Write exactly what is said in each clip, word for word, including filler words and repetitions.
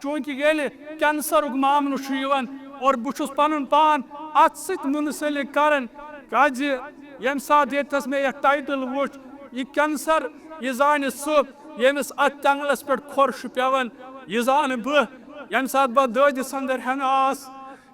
چونکہ ییٚلہِ کینسرُک معاملہٕ چھُ یِوان، اور بہٕ چھُس پنُن پان اتھ سۭتۍ منسلک کران، کیازِ ییٚمہِ ساتہٕ ییٚتھس مےٚ یتھ ٹائٹل وُچھ، یہِ کینسر، یہِ زانہِ سُہ، ییٚمِس اتھ تنگلس پٮ۪ٹھ کھۄر چھُ پٮ۪وان، یہِ زانہٕ بہٕ، ییٚمہِ ساتہٕ بہٕ دٲدِس اندر ہٮ۪نہٕ آس،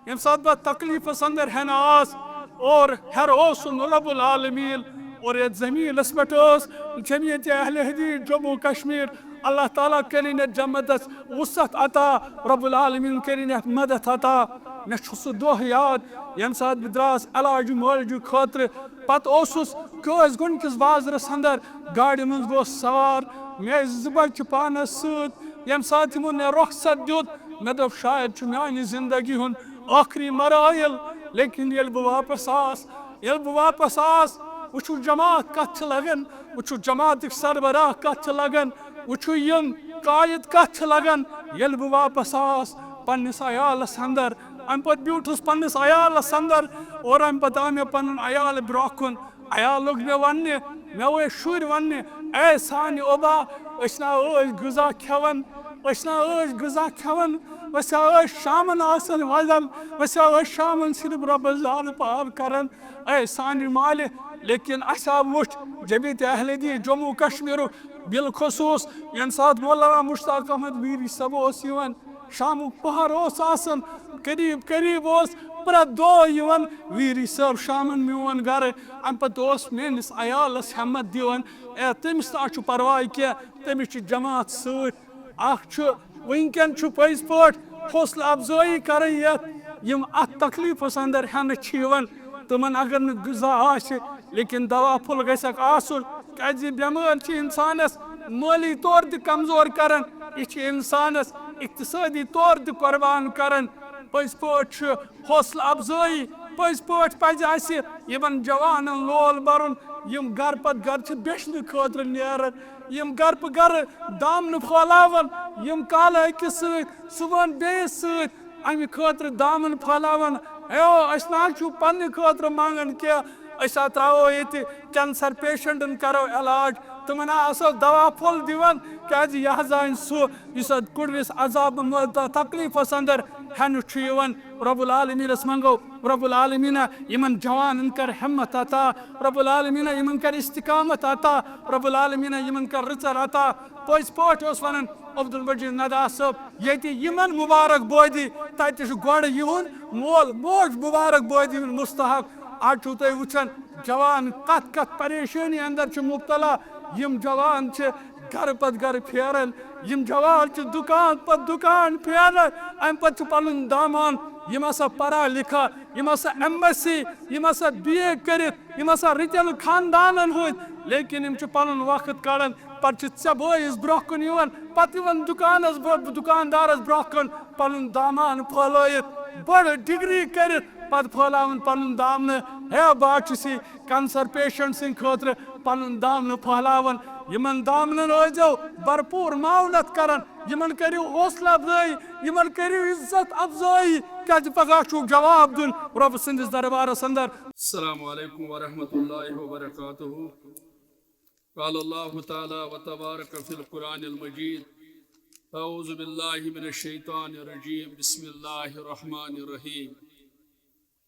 ییٚمہِ ساتہٕ بہٕ تکلیفس اندر ہٮ۪نہٕ آس، اور ہیرٕ اوسُن رب العالمین، اور یتھ زمینس پٮ۪ٹھ ٲس جمعیت اہل حدیث جموں کشمیر، اللہ تعالیٰ کٔرِن یتھ جماعتس وسعت عطا، رب العالمین کٔرِن یتھ مدد عطا۔ مےٚ چھُ سُہ دۄہ یاد، ییٚمہِ ساتہٕ بہٕ درٛاس علاج معالجہٕ خٲطرٕ، پتہٕ اوسُس کٲنٛسہِ گۄنکِس بازرس اندر، گاڑِ منٛز گوس سوار، مےٚ ٲسۍ زٕ بچہِ پانس سۭتۍ، ییٚمہِ ساتہٕ تِمو مےٚ رۄخصت دیُت، مےٚ دوٚپ، شاید چھُ میانہِ زندگی ہُنٛد ٲخری مراحل، لیکن ییٚلہِ بہٕ واپس آس، ییٚلہِ بہٕ واپس آس، وٕچھِو جماعت کتھ چھِ لگان، وٕچھِو جماعتٕکۍ سربراہ کتھ چھِ لگان، وٕچھِو یِم قائد کتھ چھِ لگان۔ ییٚلہِ بہٕ واپس آس پننِس عیالس اندر، امہِ پتہٕ بیوٗٹھُس پننِس عیالس اندر، اور امہِ پتہٕ آو مےٚ پنُن عیال برونٛہہ کُن۔ عیال لوٚگ مےٚ وننہِ، مےٚ ٲسۍ شُرۍ وننہِ، اے سانہِ اوبا، أسۍ نا ٲسۍ غذا کھٮ۪وان، أسۍ نا ٲسۍ غذا کھٮ۪وان، أسۍ ہا ٲسۍ شامن آسان وۄزل، أسۍ ہا ٲسۍ شامن صرف رۄبس زارٕ پار کران، اے سانہِ مالہِ۔ لیکن اسہِ آو وُچھ جمعیت اہل حدیث جموں کشمیرُک، بالخصوص ییٚمہِ ساتہٕ مولانا مشتاق احمد ویری صٲب اوس یِوان، شامُک پہر اوس آسان، قریب قریب اوس پرٛٮ۪تھ دۄہ یِوان ویری صٲب شامن میون گرٕ۔ امہِ پتہٕ اوس میٲنِس عیالس ہمت دِوان، اے تٔمِس نہ چھُ پرواے کینٛہہ، تٔمِس چھِ جماعت سۭتۍ۔ اکھ چھُ، وٕنکٮ۪ن چھُ پٔزۍ پٲٹھۍ حوصلہٕ افزٲیی کرٕنۍ یتھ، یِم اتھ تکلیفس اندر ہٮ۪نہٕ چھِ یِوان، تِمن اگر نہٕ غذا آسہِ، لیکن دوا پھوٚل گژھکھ آسُن، کیازِ یہِ بٮ۪مٲرۍ چھِ انسانس مٲلی طور تہِ کمزور کران، یہِ چھِ انسانس اقتصٲدی طور تہِ قربان کران۔ پٔزۍ پٲٹھۍ چھُ حوصلہٕ افزٲیی، پٔزۍ پٲٹھۍ پزِ اسہِ یِمن جوانن لول برُن، یِم گرٕ پتہٕ گرٕ چھِ بیچھنہٕ خٲطرٕ نیران، یِم گرٕ پتہٕ گرٕ دامنہٕ پھٲلاوان، یِم کالہٕ أکِس سۭتۍ، صبحن بیٚیِس سۭتۍ، امہِ خٲطرٕ دامن پھٲلاوان۔ ہیو، اسہِ نہ حظ چھُ پننہِ خٲطرٕ منگان کینٛہہ، أسۍ ہا ترٛاوو ییٚتہِ کینسر پیشنٹن کرو علاج، تِمن ہا آسو دوا پھوٚل دِوان، کیازِ یہِ حظ آنہِ سُہ یُس اتھ کُڑوِس عذاب منٛز تہٕ تکلیفس اندر ہٮ۪نہٕ چھُ یِوان۔ رب العالمینس منگو، رب العالمینا یِمن جوانن کر ہمت عطا، رب العالمینا یِمن کر استقامت عطا، رب العالمینا یِمن کر رٕژر عطا۔ پٔزۍ پٲٹھۍ اوس ونان عبدالمجید ندہ صٲب، ییٚتہِ یِمن مبارک بٲدی، تتہِ چھُ گۄڈٕ یِہُنٛد مول موج مبارک بٲدی ہُنٛد مستحق۔ آز چھِو تُہۍ وٕچھان، جوان کتھ کتھ پریشٲنی اندر چھِ مبتلا۔ یِم جوان چھِ گرٕ پتہٕ گرٕ پھیران، یِم جوان چھِ دُکان پتہٕ دُکان پھیران، امہِ پتہٕ چھُ پنُن دامان، یِم ہسا پرا لکھا، یِم ہسا ایم ایس سی، یِم ہسا بی اے کٔرِتھ، یِم ہسا رٕتٮ۪ن خاندانن ہٕنٛدۍ، لیکن یِم چھِ پنُن وقت کڑان، پتہٕ چھِ ژےٚ بٲیِس برونٛہہ کُن یِوان، پتہٕ یِوان دُکانس برونٛہہ، دُکاندارس برونٛہہ کُن، پنُن دامان پھٲلٲیِتھ، بٔڑ ڈگری کٔرِتھ، پتہٕ پھٲلاوان پنُن دامنہٕ۔ ہے، بہٕ حظ چھُس یہِ کینسر پیشنٹ سٕنٛدِ خٲطرٕ پنُن دامنہٕ پھٲلاوان۔ یِمن دامنن ٲسۍزیو بھرپوٗر معاونت کران، یِمن کٔرِو حوصلہٕ افزٲیی، یِمن کٔرِو عزت افزٲیی، کیازِ پگاہ چھُو جواب دیُن رۄب سٕنٛدِس دربارس اندر۔ السلام علیکم ورحمۃ اللہ وبرکاتہ۔ قال الله تعالى وتبارك في القرآن المجيد: أعوذ بالله من الشيطان الرجيم، بسم الله الرحمن الرحيم،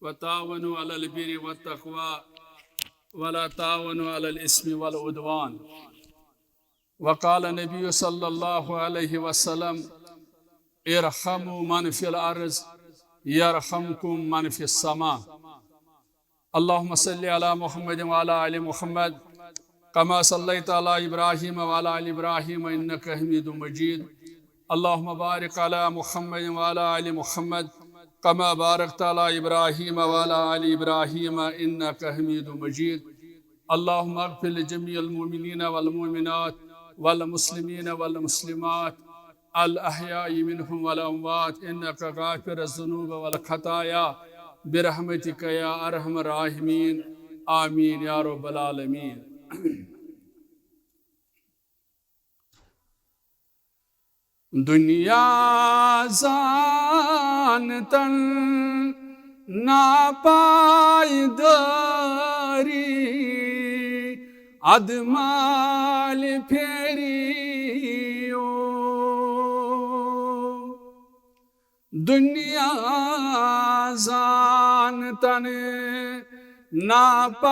وتعاونوا على البر والتقوى ولا تعاونوا على الإثم والعدوان. وقال النبي صلى الله عليه وسلم: ارحموا من في الأرض يرحمكم من في السماء. اللهم صل على محمد وعلى آل محمد كما صليت على إبراهيم وعلى آل إبراهيم إنك حميد مجيد. اللهم بارك على محمد وعلى آل محمد كما باركت على إبراهيم وعلى آل إبراهيم إنك حميد مجيد. اللهم اغفر لجميع المؤمنين والمؤمنات والمسلمين والمسلمات الأحياء منهم والأموات إنك غافر الذنوب والخطايا برحمتك يا أرحم الراحمين. آمين يا رب العالمين. دنیا زانتن ناپائیداری ادمال پھیریو۔ دنیا زانتن ناپائیداری،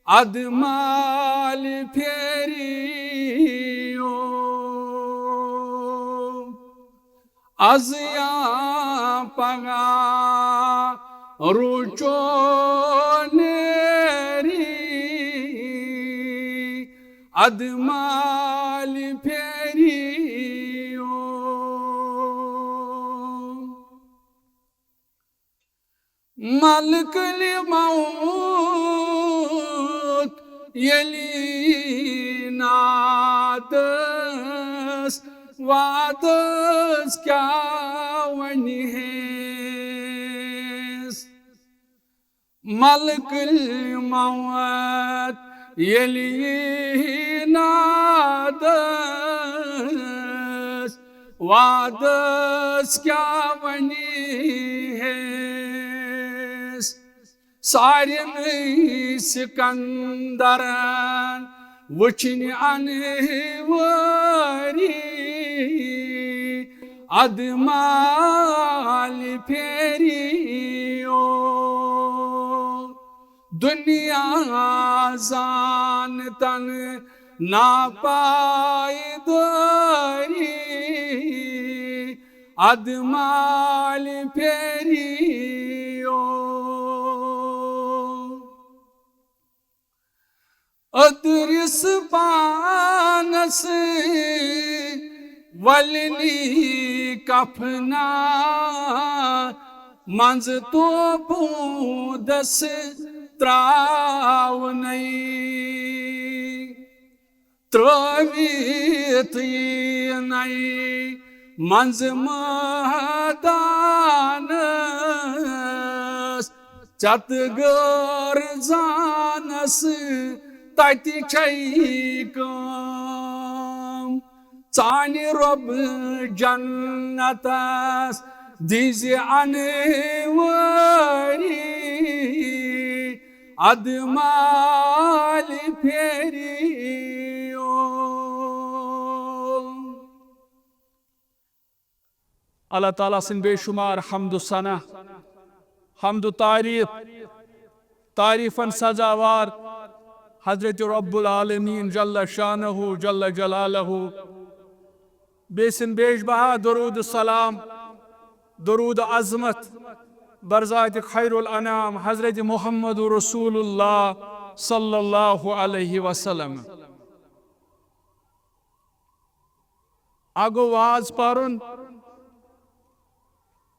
ادمال پھیریو۔ از یا پگاہ روچو نیری، ادمال پھیریو۔ ملک الموت یلی نادس وادس کیا ونیس۔ ملک الموت یلی نادس وادس کیا ونیس۔ سارنٕے سکندرن وٕچھنۍ انوٲری، ادمال پھیریو۔ دنیا زانتن ناپائیداری، ادمال پھیریو۔ ادرس پانس ولنی کفنا منز تو بودس تراونئی۔ ترٲوِتھ یِنَے منٛزٕ مٲدانَس، ژَتہٕ غٲر زانَس تَتہِ چھَے کٲم۔ ژانہِ رۄب جنتَس دیٖزِ انوٲری، ادٕ مالہِ پھیریو۔ اللہ تعالیٰ سٕنٛدۍ بے شمار حمد و ثنا، حمد و تعریف، تعریفن سزاوار حضرت رب العالمین جل شانہ جل جلالہ۔ بیٚیہِ سٕنٛدۍ بیش بہا درود سلام، درود عظمت بر ذات خیر الانام حضرت محمد رسول اللہ صلی اللہ علیہ وسلم۔ اکھ گوٚو واز پرُن،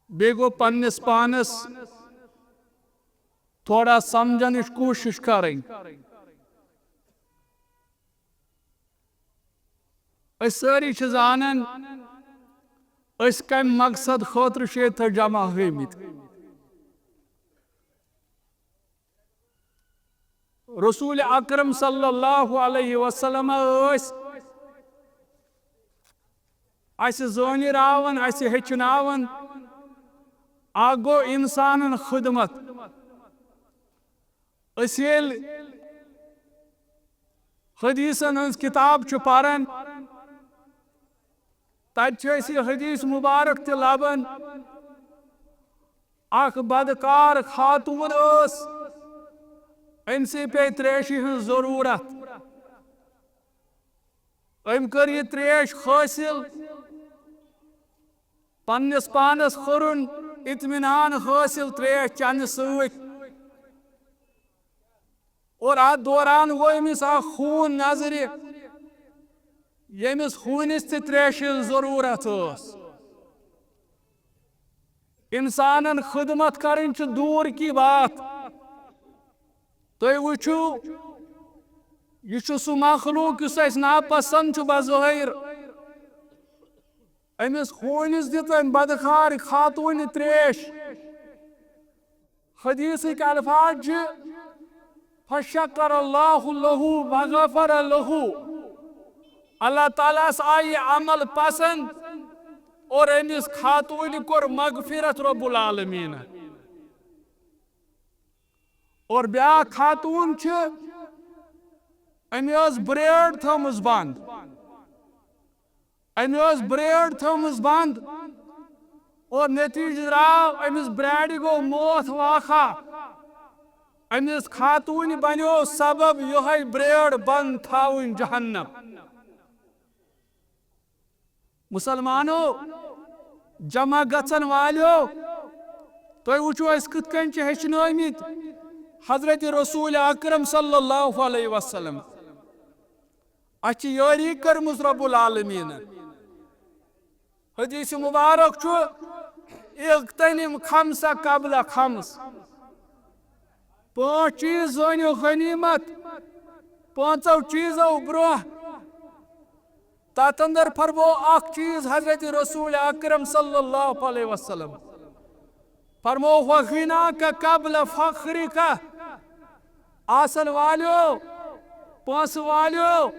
بیٚیہِ گوٚو پننِس پانس تھوڑا سمجھنٕچ کوٗشش کرٕنۍ۔ أسۍ سٲری چھِ زانان، أسۍ کَمہِ مقصد خٲطرٕ چھِ ییٚتہِ جمع گٔمٕتۍ۔ رسول اکرم صلی اللہ علیہ وسلم ٲسۍ اَسہِ زٲنِراوان، اَسہِ ہیٚچھناوان۔ اکھ گوٚو اِنسانن خدمت۔ أسۍ ییٚلہِ حدیثن ہٕنٛز کِتاب چھِ پران، تَتہِ چھِ أسۍ یہِ حدیث مبارک تہِ لبان۔ اکھ بدکار خاتون ٲس، أمۍ سٕے پیٚیہِ تریشہِ ہٕنٛز ضروٗرت۔ أمۍ کٔر یہِ تریش حٲصِل، پننِس پانس کوٚرُن اطمینان حٲصِل تریش چنہٕ سۭتۍ۔ اور اتھ دوران گوٚو أمِس اکھ ہوٗن نظرِ، ییٚمِس ہوٗنِس تہِ تریشہِ ہٕنٛز ضروٗرت ٲس۔ انسانن خدمت کرٕنۍ چھِ دوٗر کی بات۔ تُہۍ وٕچھِو، یہِ چھُ سُہ مخلوق یُس اَسہِ ناپسنٛد چھُ بظٲہِر۔ أمِس ہوٗنِس دِژ أمۍ بدخار خاتوٗنہِ تریش۔ حدیثٕکۍ الفاظ چھِ، "فشکر اللہ لہو وغفر لہو"۔ اللہ تعالیٰ ہس آیہِ یہِ عمل پسند اور أمِس خاتوٗنہِ کوٚر مغفرت رب العالمین۔ اور بیاکھ خاتوٗن چھِ، أمۍ ٲس برٛیڈ تھٲومٕژ بنٛد۔ أمۍ ٲس برٛیڈ تھٲومٕژ بنٛد اور نتیجہٕ درٛاو أمِس برٛیڈِ گوٚو موتھ واقع۔ أمِس خاتوٗنہِ بنیو سبب یِہوٚے برٛیڈ بنٛد تھاوٕنۍ جہنم۔ مسلمانو، جمع گژھن والیو، تُہۍ وٕچھِو أسۍ کِتھ کٔنۍ چھِ ہیٚچھنٲومٕتۍ حضرت رسول اکرم صلی اللہ علیہ وسلم۔ اَسہِ چھِ یٲری کٔرمٕژ رب العالمیٖنن۔ حدیث مبارک چھُ، "اغتنم خمس قبل خمس"۔ پانٛژھ چیٖز زٲنِو غنیٖمت، پانٛژو چیٖزو برٛونٛہہ۔ تَتھ اندر فرمو اکھ چیٖز حضرت رسول اکرم صلی اللہ علیہ وسلم۔ فرمو، "وغناک قبل فقرک"۔ آسن والیو، پونٛسہٕ والیو،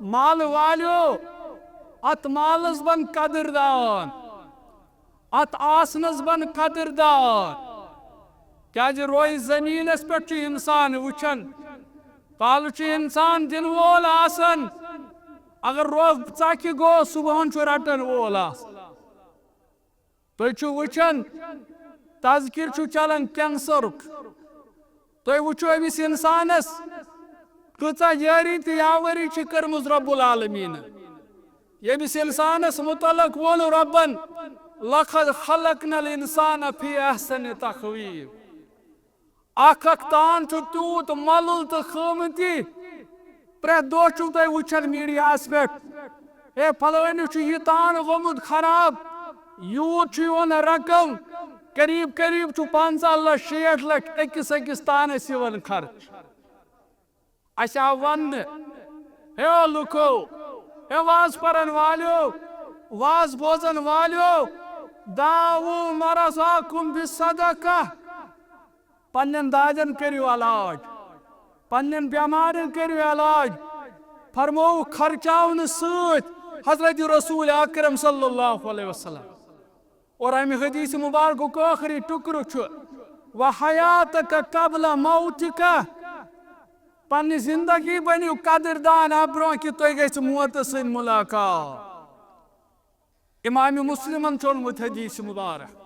مال والیو، اتھ مالس بن قدر دان، اتھ آسنس بن قدر دان۔ کیازِ روی زمینس پٮ۪ٹھ چھُ انسان وٕچھان، کالہٕ چھُ انسان دِنہٕ وول آسان، اگر روب ژکھِ گوٚو، صبحن چھُ رٹن وول آسان۔ تُہۍ چھِو وٕچھان، تذکرٕ چھُ چلان کینسرُک۔ تُہۍ وٕچھِو أمِس اِنسانَس کۭژاہ یٲری تہٕ یاوٲری چھِ کٔرمٕژ رب العالمیٖنَن۔ ییٚمِس اِنسانَس مُتعلق ووٚن رۄبَن، "لقد خلقنا الانسان فی احسن تقویم"۔ اکھ اکھ تان چھُ تیوٗت مۄلُل تہٕ قۭمتی۔ پرٛٮ۪تھ دۄہ چھِو تُہۍ وٕچھان میٖڈیاہَس پٮ۪ٹھ، "ہے، پھلٲنِس چھُ یہِ تان گوٚمُت خراب، یوٗت چھُ یِوان رقم، قریب قریب چھُ پنٛژاہ لچھ، شیٹھ لچھ أکِس أکِس تانَس یِوان خرچ۔" اَسہِ آو وننہٕ، "ہے لُکو، ہے واز پرن والیو، واز بوزن والیو، دعوا مرضاکم بالصدقہ۔" پننٮ۪ن دادٮ۪ن کٔرِو علاج، پننٮ۪ن بٮ۪مارٮ۪ن کٔرِو علاج۔ فرمووُکھ خرچاونہٕ سۭتۍ حضرت رسول اکرم صلی اللہ علیہ وسلم۔ اور امہِ حدیث مبارکُک ٲخری ٹُکرٕ چھُ، "وحیاتک قبل موتک"۔ پننہِ زندگی بٔنِو قدر دان، اَمہِ برونٛہہ کہِ تُہۍ گژھِ موتہٕ سۭتۍ ملاقات۔ امام مسلمن چھُ اوٚنمُت حدیث مبارک۔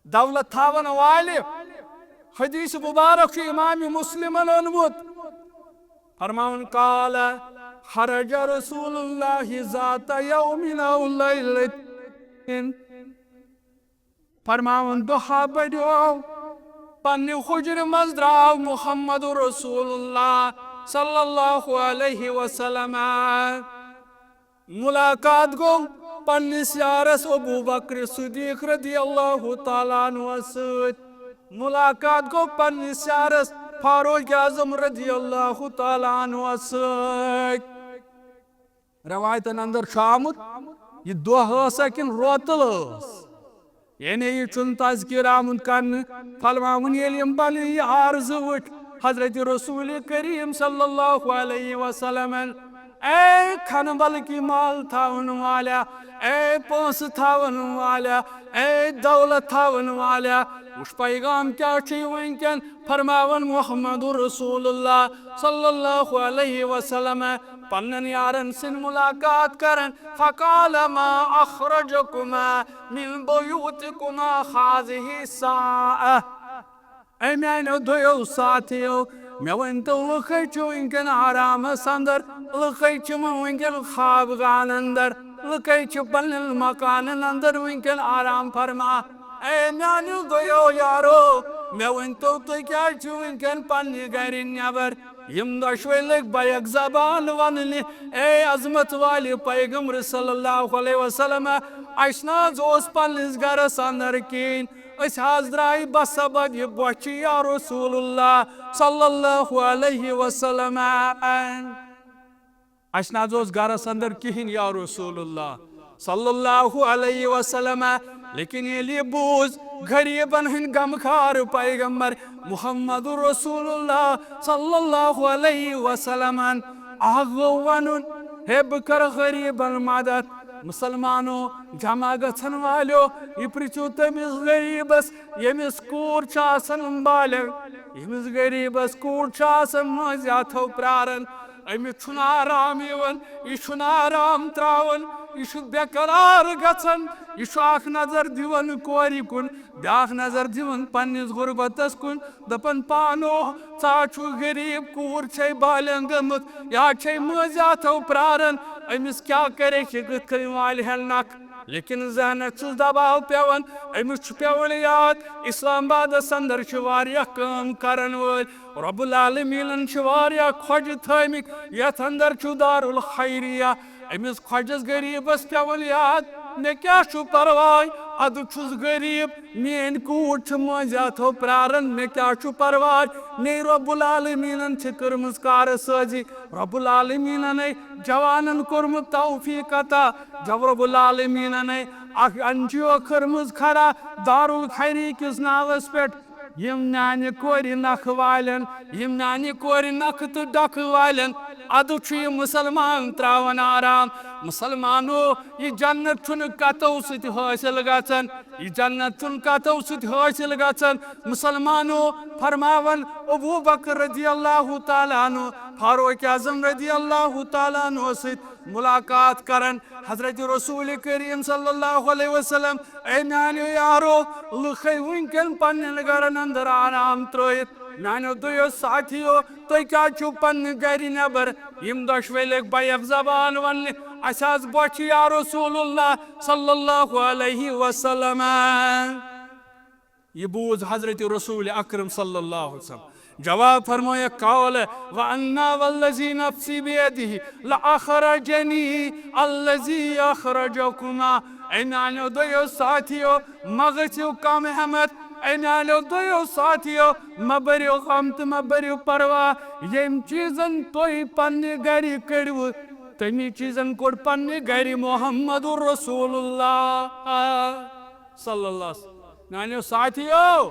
دولت تھاون والہِ حدیث مبارک چھُ امام مسلمن اوٚنمُت۔ فرماوان، قال، خرج رسول اللہ ذات یوم او لیلۃ۔ فرماوان، دۄہا بڑیو پننہِ حجرٕ منٛز درٛاو محمد رسول اللہ صلی اللہ علیہ وسلم۔ ملاقات گوٚو پننِس یارس ابو بکر صدیق رضی اللہ تعالیٰ عنہ سۭتۍ۔ ملاقات گوٚو پننِس یارس فاروق اعظم رضی اللہ تعالیٰ عنہ سۭتۍ۔ روایتن اندر چھُ آمُت، یہِ دۄہ ٲسا کِنہٕ روتل ٲس؟ یعنی یہِ چھُنہٕ تذکر آمُت کرنہٕ۔ فرماوُن، ییٚلہِ یِم پنٕنۍ یہِ عارضہٕ وٕچھ حضرت رسول کریم صلی اللہ علیہ وسلمن، اے کھنہٕ بلکہِ مال تھاون والیا، اے پونٛسہٕ تھاون والیا، اے دولت تھاون والیا، وٕچھ پیغام کیٛاہ چھُے وٕنکٮ۪ن۔ فرماوان محمد رسول اللہ صلی اللہ علیہ وسلم پنن یارن سن ملاقات کرن، فقال، ما اخرجکما من بیوتکما هذه الساعة۔ اے میانیو دویو ساتھیو، مےٚ ؤنۍ تو، لُکے چھِ وٕنکٮ۪ن آرامس اندر، لُکے چھِ وٕنکٮ۪ن خواب گاہن اندر، لُکے چھِ پننٮ۪ن مکانن اندر وٕنکٮ۪ن آرام فرما۔ اے میانیو دویو یارو، مےٚ ؤنۍ تو، تُہۍ کیازِ چھِو وٕنکٮ۪ن پننہِ گرِ نٮ۪بر؟ یِم دۄشوے لٔگۍ بیک زبان وننہِ، اے عظمت والہِ پیغمبر صلی اللہ علیہ وسلم، اسہِ نہ حظ اوس پننِس گرس اندر کِہیٖنۍ، أسۍ حظ درٛاے بسبب یہِ بۄچھِ یا رسول اللہ صلی اللہ علیہ وسلم۔ اسہِ نہ حظ اوس گرس اندر کِہیٖنۍ یا رسول اللہ صلی اللہ علیہ وسلم، لیکن ییٚلہِ یہِ بوٗز غریبن ہٕنٛدۍ غمخار پیغمبر محمد رسول اللہ صلی اللہ علیہ وسلمن، اکھ گوٚو ونُن، ہے بہٕ کرٕ غریبن مدد۔ مسلمانو، جمع گژھن والیو، یہِ پرژھِو تٔمِس غریبس، ییٚمِس کوٗر چھِ آسان بالغ، ییٚمِس غریبس کوٗر چھِ آسان مٲنٛزِ اتھو پراران، أمِس چھُنہٕ آرام یِوان، یہِ چھُنہٕ آرام تراوان، یہِ چھُ بے قرار گژھان، یہِ چھُ اکھ نظر دِوان کورِ کُن، بیاکھ نظر دِوان پننِس غربتس کُن، دپان، "پانو، ژٕ ہا چھُکھ غریب، کوٗر چھے بالغ گٔمٕژ، یا چھے مٲنٛزِ اتھو پراران، أمِس کیٛاہ کرِ، یہِ کِتھ کٔنۍ والہِ ہن نکھٕ؟" لیکن ذہنس چھُس دباو پٮ۪وان، أمِس چھُ پٮ۪وان یاد، اسلام آبادس اندر چھِ واریاہ کٲم کرن وٲلۍ، رب العالمینن چھِ واریاہ کھۄجہِ تھٲومٕتۍ، یتھ اندر چھُ دارالخیریہ۔ أمِس کھۄجس غریبس پٮ۪وان یاد، مےٚ کیٛاہ چھُ پرواے، ادٕ چھُس غریب، میٲنۍ کوٗر چھِ مٲنٛزِ اتھو پراران، مےٚ کیٛاہ چھُ پرواے؟ مے رب العالمینن چھِ کٔرمٕژ کارٕ سٲزی، رب العالمینن جوانن کوٚرمُت توفیق عطا، جب رب العالمینن اکھ این جی او کٔرمٕژ کھڑا دارالخیری کِس ناوس پٮ۪ٹھ۔ یِم میانہِ کورِ نکھٕ والٮ۪ن، یِم میانہِ کورِ نکھٕ تہٕ ڈکھٕ والٮ۪ن، ادٕ چھُ یہِ مسلمان تراوان آرام۔ مسلمانو، یہِ جنت چھُنہٕ کتو سۭتۍ حٲصِل گژھان، یہِ جنت چھُنہٕ کتو سۭتۍ حٲصِل گژھان۔ مسلمانو، فرماوان ابو بکر رضی اللہ تعالیٰ عنہ، فاروق اعظم رضی اللہ تعالیٰ عنہ سۭتۍ ملاقات کران۔ حضرت رسول کریم صلی اللہ علیہ وسلم، اے میانیو یارو، لُکھ ہے وٕنکٮ۪ن پننٮ۪ن گرن اندر آرام ترٲیِتھ۔ میانیو دویو ساتھیو، تُہۍ کیٛازِ چھِو پننہِ گرِ نٮ۪بر؟ یِم دۄشوے لٔگۍ بیک زبان وننہِ، اسہِ آس بۄچھِ یا رسول اللہ صلی اللہ علیہ وسلم۔ یہِ بوٗز حضرت رسول اکرم صلی اللہ علیہ وسلم۔ جواب فرمووُکھ، قال، وانا والذی نفسی بیدہ لاخرجنی الذی اخرجکما۔ اے میانیو دویو ساتھیو، مہ گٔژھِو کم ہمت۔ اے میانیو دویو ساتھیو، مہ بٔرِو غم تہٕ مہ بٔرِو پرواہ۔ ییٚمۍ چیٖزن تُہۍ پننہِ گرِ کٔڑوٕ، تٔمی چیٖزن کوٚڑ پننہِ گرِ محمد رسول اللہ۔ صلی اللہ علیہ وسلم۔ میانیو ساتھیو،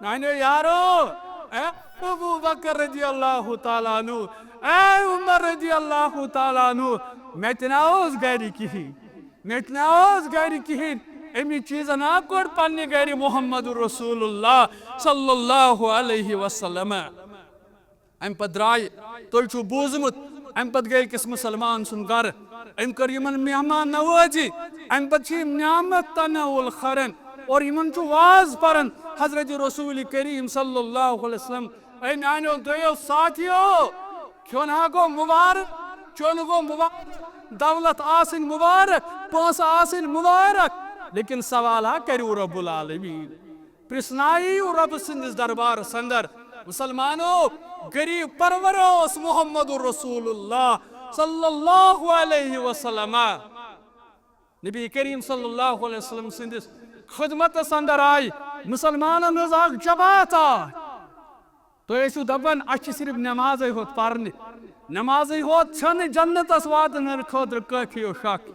میانیو یارو، اے ابو بکر رضی اللہ تعالیٰ عنہ، اے عمر رضی اللہ تعالیٰ عنہ، مےٚ تہِ نہ اوس گرِ کِہیٖنۍ، مےٚ تہِ نہ اوس گرِ کِہیٖنۍ۔ اَمی چیٖزن ہا کوٚر پننہِ گرِ محمد رسول اللہ صلی اللہ علیہ وسلم۔ امہِ پتہٕ درٛاے، تۄہہِ چھُو بوٗزمُت، امہِ پتہٕ گٔے أکِس مُسلمان سُنٛد گرٕ۔ أمۍ کٔر یِمن مہمان نوٲزی، امہِ پتہٕ چھِ یِم نعمت تناول کران اور یِمن چھُ واز پران۔ حضرت رسول کریم صلی اللہ علیہ وسلم، اے میانیو دویو ساتھیو، کھیوٚن ہا گوٚو مُبارک، چیوٚن گوٚو مُبارک، دولت آسٕنۍ مُبارک، پونٛسہٕ آسٕنۍ مُبارک، لیکن سوال ہا کریو رب العالمین۔ پرژھنایہِ رۄبہٕ سٕنٛدِس دربارس اندر، مسلمانو، غریب پرور اوس محمد رسول اللہ صلی اللہ علیہ وسلم۔ نبی کریم صلی اللہ علیہ وسلم سٕنٛدِس خدمتس اندر آیہِ مسلمانن ہٕنٛز اکھ جماعت آ۔ تُہۍ ٲسِو دپان، اسہِ چھِ صرف نمازے ہوت پرنہِ، نمازے ہوت چھنہٕ جنتس واتنہٕ خٲطرٕ کٲفی و شافی۔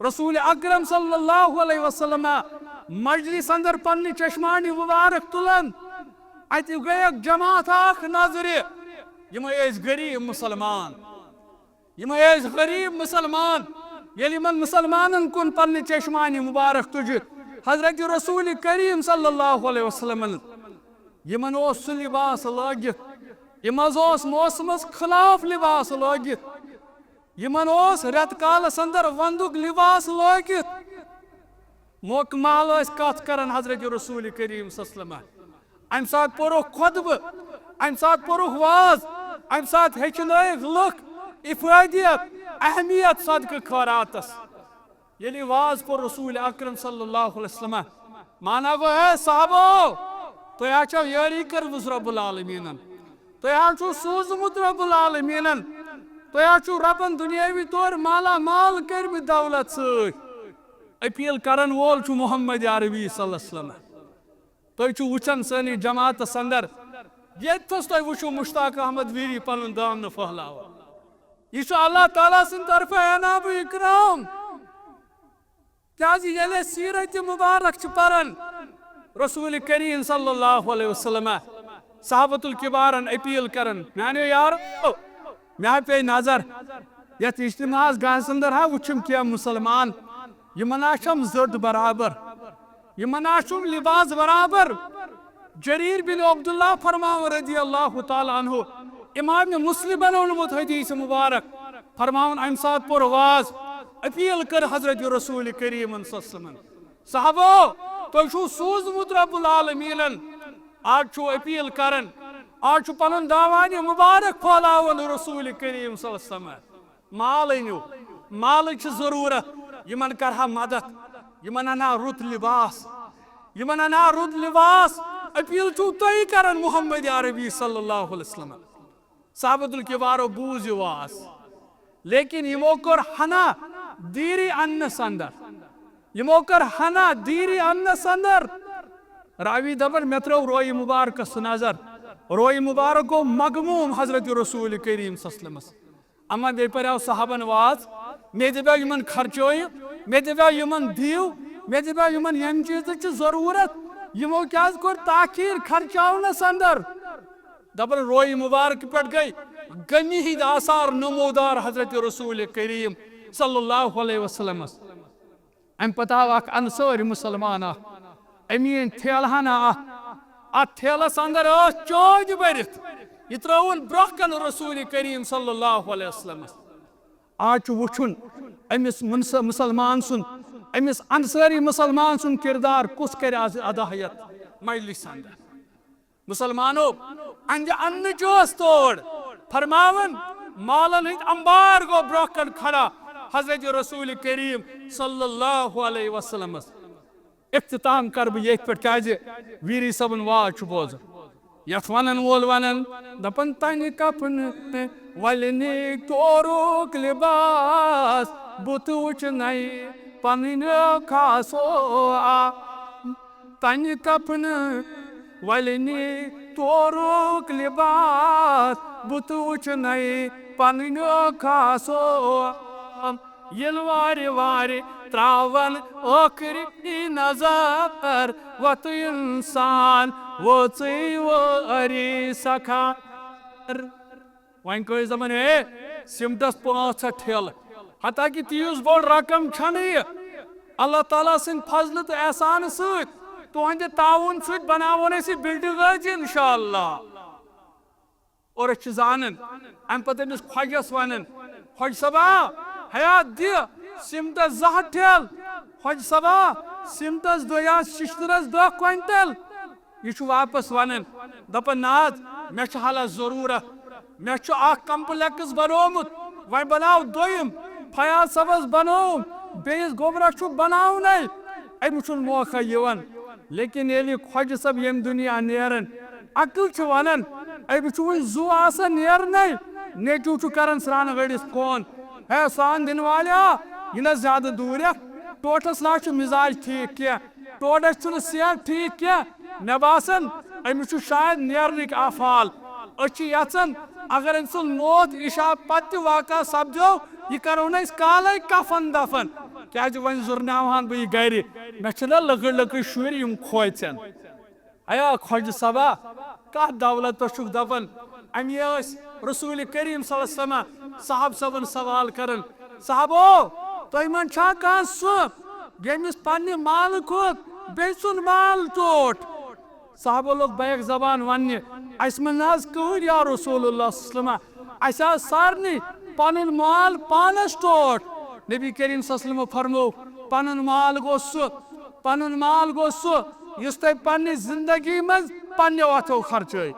رسول اکرم صلی اللہ علیہ وسلم مجلس اندر پننہِ چشمانی مبارک تُلان، اتہِ گٔیکھ جماعت اکھ نظرِ، یِمے ٲسۍ غریب مسلمان، یِمے ٲسۍ غریب مسلمان۔ ییٚلہِ یِمن مسلمانن کُن پننہِ چشمانی مبارک تُجہِ، حضرت رسول کریم صلی اللہ علیہ وسلمن، یِمن اوس سُہ لباس لٲگِتھ، یِم حظ اوس موسمس خلاف لباس لٲگِتھ، یِمن اوس رٮ۪تہٕ کالس اندر ونٛدُک لباس لٲگِتھ۔ موقعہٕ مال ٲسۍ کتھ کران حضرت رسول کریم صلی اللہ علیہ وسلم۔ امہِ ساتہٕ پوٚرُکھ خطبہٕ، امہِ ساتہٕ پوٚرُکھ واز، امہِ ساتہٕ ہیٚچھنٲیِکھ لُکھ افرادیت، اہمیت صدقہٕ خٲراتس۔ ییٚلہِ واز پوٚر رسول اکرم صلی اللہ علیہ وسلم، مانا گوٚو، ہے صحابو، تۄہہِ ہا چھو یٲری کٔرمٕژ رب العالمینن، تۄہہِ ہا چھُو سوٗزمُت رب العالمینن، تۄہہِ ہا چھُو ربن دُنیٲوی طور مالا مال کٔرمٕتۍ دولت سۭتۍ۔ اپیل کرن وول چھُ محمد عربی صلی اللہ علیہ وسلم۔ تُہۍ چھِو وٕچھان سٲنِس جماعتس اندر، ییٚتہِ تھَس تُہۍ وٕچھِو مشتاق احمد ویری پنُن دامنہٕ پھٔہلاوان۔ یہِ چھُ اللہ تعالیٰ سٕنٛدِ طرفہٕ عناب و اکرام۔ کیازِ ییٚلہِ أسۍ سیرت مبارک چھِ پران، رسول کریم صلی اللہ علیہ وسلم صحابۃ الکبارن اپیل کران، میانیو یارو، مےٚ ہا پیٚیہِ نظر یتھ اجتماعس گاہس اندر ہا وٕچھِم کینٛہہ مسلمان، یِمن ہا چھم زٔٹ برابر، یِمن ہا چھُم لباس برابر۔ جریر بن عبداللہ فرماوان رضی اللہ تعالیٰ عنہ، امام مسلمن اوٚنمُت حدیث مبارک، فرماوان امہِ ساتہٕ پوٚر واز، اپیل کٔر حضرت رسول کریم صلی اللہ علیہ وسلمن، صحابو، تۄہہِ چھُو سوٗزمُت رب العالمیٖنن، آز چھُو اپیل کران، آز چھُ پنُن دامانہِ مبارک پھٲلاوان رسول کریم صلی اللہ علیہ وسلم۔ مال أنِو، مالٕچ چھِ ضروٗرت، یِمن کرہا مدد، یِمن انہا رُت لباس، یِمن انہا رُت لباس، اپیل چھُو تُہۍ کران محمد عربی صلی اللہ علیہ وسلم۔ صحابت الکبارو بوٗز یہِ واز، لیکن یِمو کٔر ہنا دیٖری اننس اندر، یِمو کٔر ہنا دیٖری اننس اندر۔ راوی دپان، مےٚ ترٲو رویہِ مبارکس نظر، رویہِ مبارک گوٚو مغموم حضرت رسول کریم صلی اللہ علیہ وسلمس۔ اما بیٚیہِ پریو صحابن واز، مےٚ دِبیو یِمن خرچٲیِو، مےٚ دِبیو یِمن دِیِو، مےٚ دِبیو یِمن ییٚمہِ چیٖزٕچ چھِ ضروٗرت، یِمو کیازِ کوٚر تاخیر خرچاونس اندر؟ دپان، رویہِ مبارک پٮ۪ٹھ گٔے غمی ہٕنٛدۍ آثار نمودار حضرت رسول کریم صلی اللہ علیہ وسلمس۔ امہِ پتہٕ آو اکھ انصٲرۍ مسلمان اکھ، أمۍ أنۍ ٹھیلہٕ ہنا اکھ، اتھ ٹھیلس اندر ٲس چٲنٛدۍ بٔرِتھ، یہِ ترٲوٕن برونٛہہ کنہِ رسول کریم صلی اللہ علیہ وسلمس۔ آز چھُ وٕچھُن أمِس مُنس-، مسلمان سُنٛد، أمِس انصٲری مسلمان سُنٛد کردار کُس کرِ از ادا یتھ مجلس اندر۔ مسلمانو، اہندِ اننٕچ ٲس تور فرماوان، مالن ہٕنٛدۍ انبار گوٚو برونٛہہ کنہِ کھڑا حضرت رسول کریم صلی اللہ علیہ وسلمس۔ اختتام کرٕ بہٕ ییٚتھۍ پٮ۪ٹھ، کیازِ ویری صٲبُن واز چھُ بوزُن۔ یتھ ونن وول ونن، دپن، تنہِ کپنہٕ ولنہِ تورُک لباس، بُتھ وٕچھنَے پنٕنۍ خاصو آ۔ تنہِ کپنہٕ ولنہِ تورُک لباس، بُتھ وٕچھنَے پنٕنۍ خاصو آ۔ ییٚلہِ وارِ وارِ تراون ٲخری نظر، وۄتھٕ انسان وٲژٕے وٲری سکھا۔ وۄنۍ کٔہۍ دپان، ہے، سیمٹس پانٛژھ ہتھ ٹھیلہٕ، حتیٰ کہ تیٖژ بٔڑ رقم چھنہٕ یہِ۔ اللہ تعالیٰ سٕنٛدِ فضلہٕ تہٕ احسانہٕ سۭتۍ تُہنٛدِ تعاوُن سۭتۍ بناوون أسۍ یہِ بلڈنگ حظ انشاءاللہ۔ اور أسۍ چھِ زانان، امہِ پتہٕ أمِس خۄجس ونان، خۄجہِ صٲبا، ہیا دِ سیمٹس زٕ ہتھ ٹھیلہٕ، خۄجہِ صٲبا، سیمٹس دۄہ یا ششتٕرس دہ کوینٹل۔ یہِ چھُ واپس ونان، دپان، نہ حظ، مےٚ چھِ حالہ ضروٗرت، مےٚ چھُ اکھ کمپلیکس بنوومُت، وۄنۍ بناو دوٚیِم۔ فیاض صٲبس بنوو، بیٚیِس گوٚبرس چھُ بناونَے، أمِس چھُنہٕ موقع یِوان۔ لیکن ییٚلہِ خۄجہِ صٲب ییٚمہِ دُنیا نیران، عقل چھِ ونان، أمِس چھُ وُنہِ زُو آسان نیرنَے، نیٚچوٗ چھُ کران سرٛانہٕ گٔڑِس فون، ہے سرٛان دِنہٕ والیا، یہِ نہ زیادٕ دوٗرٮ۪کھ، ٹوٹھس نہ چھُ مزاج ٹھیٖک کینٛہہ۔ ٹوڈس چھُنہٕ صحت ٹھیٖک کینٛہہ۔ مےٚ باسان، أمِس چھُ شاید نیرنٕکۍ آفال۔ أسۍ چھِ یژھان، اگر أمۍ سُنٛد موت عشاء پتہٕ تہِ واقع سپدیو، یہِ کرو نہٕ أسۍ کالے کفن دفن۔ کیازِ وۄنۍ زُرناوہان بہٕ یہِ گرِ؟ مےٚ چھِنہ لۄکٕٹۍ لۄکٕٹۍ شُرۍ، یِم کھوژن۔ ایا خۄجہِ صٲبا، کتھ دولت پٮ۪ٹھ چھُکھ دپان؟ امی ٲسۍ رسول کریم صلی اللہ علیہ وسلم صحابہٕ صٲبن سوال کران، صحابو، تۄہہِ منٛز چھا کانٛہہ سُہ، ییٚمِس پننہِ مالہٕ کھۄتہٕ بیٚیہِ سُنٛد مال ٹوٹھ؟ صحابو لوگ بیک زبان وننہِ، اسہِ منٛز نہ حظ کٕہٕنۍ یا رسول اللہ صلی اللہ علیہ وسلم، اسہِ آو سارنٕے پنُن مال پانس ٹوٹھ۔ نبی کریم صلی اللہ علیہ وسلم فرمو، پنُن مال گوٚو سُہ، پنُن مال گوٚو سُہ، یُس تۄہہِ پننہِ زندگی منٛز پننیو اتھو خرچٲے۔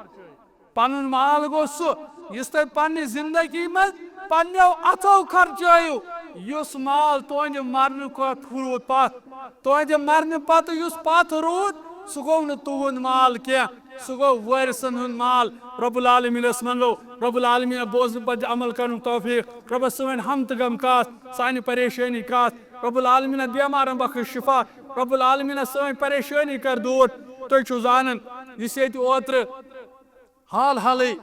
پنُن مال گوٚو سُہ، یُس تۄہہِ پننہِ زندگی منٛز پننیو اتھو خرچٲیِو۔ یُس مال تُہنٛدِ مرنہٕ کھۄتہٕ روٗد پتھ، تُہنٛدِ مرنہٕ پتہٕ یُس پتھ روٗد، سُہ گوٚو نہٕ تُہُنٛد مال کینٛہہ، سُہ گوٚو وٲرثن ہُنٛد مال۔ رب العالمینس منٛگو رب العالمین بوزنہٕ پتہٕ عمل کرنُک توفیق۔ ربس سٲنۍ ہم تہٕ غم کاس، سانہِ پریشٲنی کاس۔ رب العالمین بیمارن بخش شفا۔ رب العالمین سٲنۍ پریشٲنی کر دوٗر۔ تُہۍ چھِو زانان، یُس ییٚتہِ اوترٕ حال حالٕے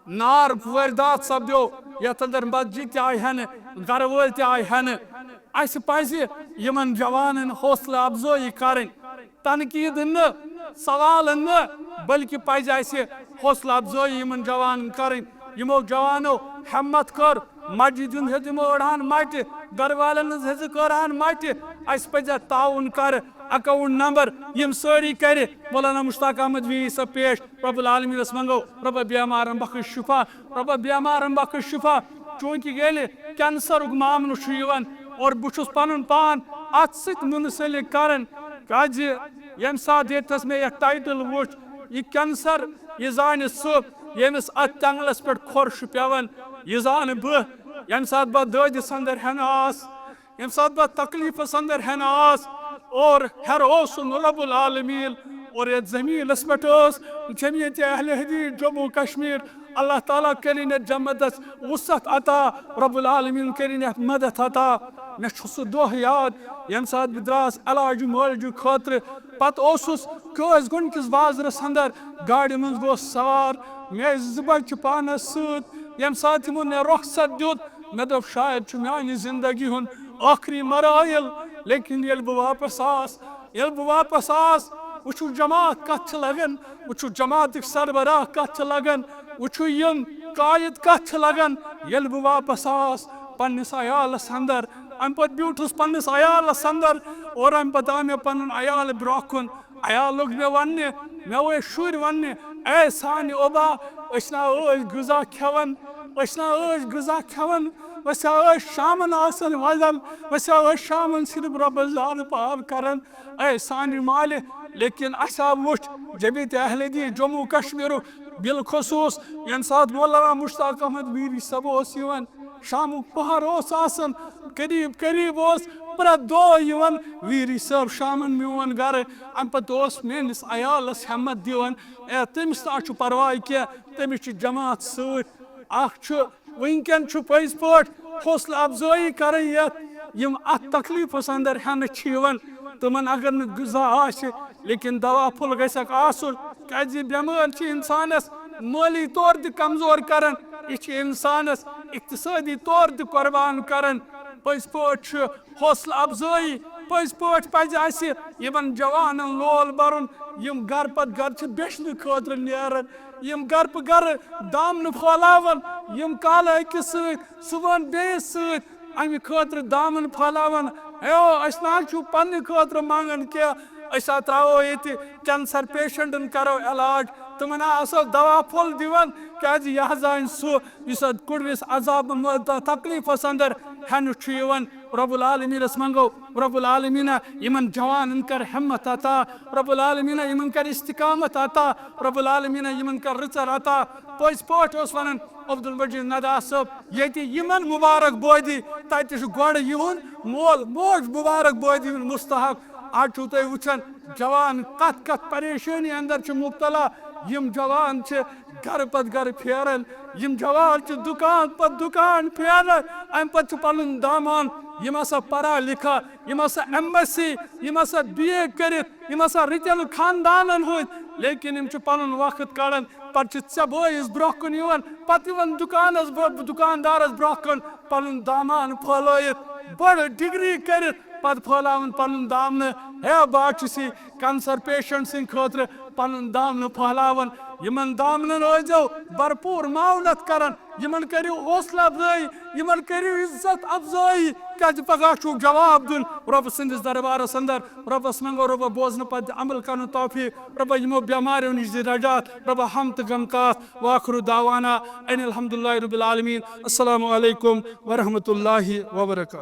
نار وٲرۍ داتھ سپدیو، یتھ اندر مسجد تہِ آیہِ ہٮ۪نہٕ، گرٕ وٲلۍ تہِ آیہِ ہٮ۪نہٕ۔ اسہِ پزِ یِمن جوانن حوصلہٕ افزٲیی کرٕنۍ، تنقید نہٕ، سوال نہٕ، بلکہ پزِ اسہِ حوصلہٕ افزٲیی یِمن جوانن کرٕنۍ۔ یِمو جوانو ہمت کٔر، مسجد ہُنٛد ہیٚژ یِمو أڑہان مٹہِ، گرٕ والٮ۪ن ہٕنٛز ہیٚژ کٔرہان مٹہِ۔ اسہِ پزِ اتھ تعاوُن کرٕ، اکاؤنٹ نمبر یِم سٲری کرِ مولانا مشتاق احمد وی صٲب پیش۔ رب العالمینس منگو، رب بیمارن بخش شفا، رب بیمارن بخش شفا۔ چونکہ ییٚلہِ کینسرُک معاملہٕ چھُ یِوان، اور بہٕ چھُس پنُن پان اتھ سۭتۍ منسلک کران، کیازِ ییٚمہِ ساتہٕ ییٚتھس مےٚ یتھ ٹائٹل وُچھ، یہِ کینسر، یہِ زانہِ سُہ ییٚمِس اتھ تینٛگلس پٮ۪ٹھ کھۄر چھُ پٮ۪وان، یہِ زانہٕ بہٕ۔ ییٚمہِ ساتہٕ بہٕ دٲدِس اندر ہٮ۪نہٕ آس، ییٚمہِ ساتہٕ بہٕ تکلیفس اندر ہٮ۪نہٕ آس، اور ہٮ۪رٕ اوسُم رب العالمین، اور یتھ زمینس پٮ۪ٹھ ٲس جمعیت اہل حدیث جموں کشمیر، اللہ تعالیٰ کٔرِن یتھ جماعتس وسعت عطا، رب العالمین کٔرِن یتھ مدد عطا۔ مےٚ چھُ سُہ دۄہ یاد، ییٚمہِ ساتہٕ بہٕ درٛاس علاج معالجہٕ خٲطرٕ۔ پتہٕ اوسُس کٲنٛسہِ گۄڈٕنِکِس بازرس اندر، گاڑِ منٛز گوس سوار، مےٚ ٲسۍ زٕ بچہِ پانس سۭتۍ۔ ییٚمہِ ساتہٕ تِمو مےٚ رۄخصت دیُت، مےٚ دوٚپ، شاید چھُ میانہِ زندگی ہُنٛد ٲخری مراحل، لیکن ییٚلہِ بہٕ واپس آس، ییٚلہِ بہٕ واپس آس، وٕچھِو جماعت کتھ چھِ لگان، وٕچھِو جماعتٕکۍ سربراہ کتھ چھِ لگان، وٕچھِو یِم قائد کتھ چھِ لگان۔ ییٚلہِ بہٕ واپس آس پننِس عیالس اندر، امہِ پتہٕ بیوٗٹھُس پننِس عیالس اندر، اور امہِ پتہٕ آو مےٚ پنُن عیال برونٛہہ کُن۔ عیال لوٚگ مےٚ وننہِ، مےٚ ٲسۍ شُرۍ وننہِ، اے سانہِ اوبا، أسۍ نا ٲسۍ غذا کھٮ۪وان، أسۍ نا ٲسۍ غذا کھٮ۪وان، أسۍ ہا ٲسۍ شامن آسان وۄزل، أسۍ ہا ٲسۍ شامن صرف رۄبس زارٕ پار کران، اے سانہِ مالہِ۔ لیکن اسہِ آو وُچھ جمعیت اہل حدیث جموں کشمیرُک، بالخصوص ییٚمہِ ساتہٕ مولانا مشتاق احمد ویری صٲب اوس یِوان، شامُک پہر اوس آسان، قریب قریب اوس پرٛٮ۪تھ دۄہ یِوان ویری صٲب شامن میون گرٕ۔ امہِ پتہٕ اوس میٲنِس عیالس ہمت دِوان، اے تٔمِس نہ چھُ پرواے کینٛہہ، تٔمِس چھِ جماعت سۭتۍ۔ اکھ چھُ وٕنکٮ۪ن چھُ پٔزۍ پٲٹھۍ حوصلہٕ افزٲیی کرٕنۍ یتھ، یِم اتھ تکلیفس اندر ہٮ۪نہٕ چھِ یِوان، تِمن اگر نہٕ غذا آسہِ لیکن دوا پھوٚل گژھکھ آسُن، کیازِ یہِ بٮ۪مٲرۍ چھِ انسانس مٲلی طور تہِ کمزور کران، یہِ چھِ انسانس اقتصٲدی طور تہِ قربان کران۔ پٔزۍ پٲٹھۍ چھُ حوصلہٕ افزٲیی، پٔزۍ پٲٹھۍ پزِ اسہِ یِمن جوانن لول برُن، یِم گرٕ پتہٕ گرٕ چھِ بیچھنہٕ خٲطرٕ نیران، یِم گرٕ پتہٕ گرٕ دامنہٕ پھٲلاوان، یِم کالہٕ أکِس سۭتۍ، صبحن بیٚیِس سۭتۍ، امہِ خٲطرٕ دامن پھٲلاوان۔ ہیو، أسۍ نہ حظ چھِو پننہِ خٲطرٕ منگان کینٛہہ، أسۍ ہا ترٛاوو ییٚتہِ کینسر پیشنٹن کرو علاج، تِمن ہا آسو دوا پھوٚل دِوان، کیازِ یہِ حظ آنہِ سُہ یُس اتھ کُڑوِس عذاب منٛز تہٕ تکلیفس اندر ہٮ۪نہٕ چھُ یِوان۔ رب العالمینس منگو، رب العالمینا یِمن جوانن کر ہمت عطا، رب العالمینا یِمن کر استقامت عطا، رب العالمینا یِمن کر رٕژر عطا۔ پٔزۍ پٲٹھۍ اوس ونان عبدالمجید ندوہ صٲب، ییٚتہِ یِمن مبارک بٲدی، تتہِ چھُ گۄڈٕ یِہُنٛد مول موج مبارک بٲدی ہُنٛد مستحق۔ آز چھِو تُہۍ وٕچھان جوان کتھ کتھ پریشٲنی اندر چھِ مبتلا، یِم جوان چھِ گرٕ پتہٕ گرٕ پھیران، یِم جوان چھِ دُکان پتہٕ دُکان پھیران، امہِ پتہٕ چھُ پنُن دامان، یِم ہسا پرا لکھا، یِم ہسا ایم ایس سی، یِم ہسا بی اے کٔرِتھ، یِم ہسا رٕتٮ۪ن خاندانن ہٕنٛدۍ، لیکن یِم چھِ پنُن وقت کڑان، پتہٕ چھِ ژےٚ بٲیِس برونٛہہ کُن یِوان، پتہٕ یِوان دُکانس برونٛہہ، دُکاندارس برونٛہہ کُن پنُن دامان پھٲلٲیِتھ، بٔڑ ڈگری کٔرِتھ، پتہٕ پھٲلاوان پنُن دامنہٕ، ہے بہٕ حظ چھُس یہِ کینسر پیشنٹ سٕنٛدِ خٲطرٕ پنُن دامنہٕ پھٲلاوان۔ یِمن دامنن ٲسۍزیو بھرپوٗر معاونت کران، یِمن کٔرِو حوصلہٕ افزٲیی، یِمن کٔرِو عزت افزٲیی، کیازِ پگاہ چھُو جواب دیُن رۄبہٕ سٕنٛدِس دربارس اندر۔ رۄبس منٛگو رۄبہ بوزنہٕ پتہٕ عمل کرنُک توفیق، رۄبہ یِمو بٮ۪ماریو نِش دِ نجات، رۄبہ ہم تہٕ غم کاس۔ وآخر دعوانا ان الحمد للہ رب العالمین۔ السلام علیکم ورحمۃ اللہ وبرکاتہ۔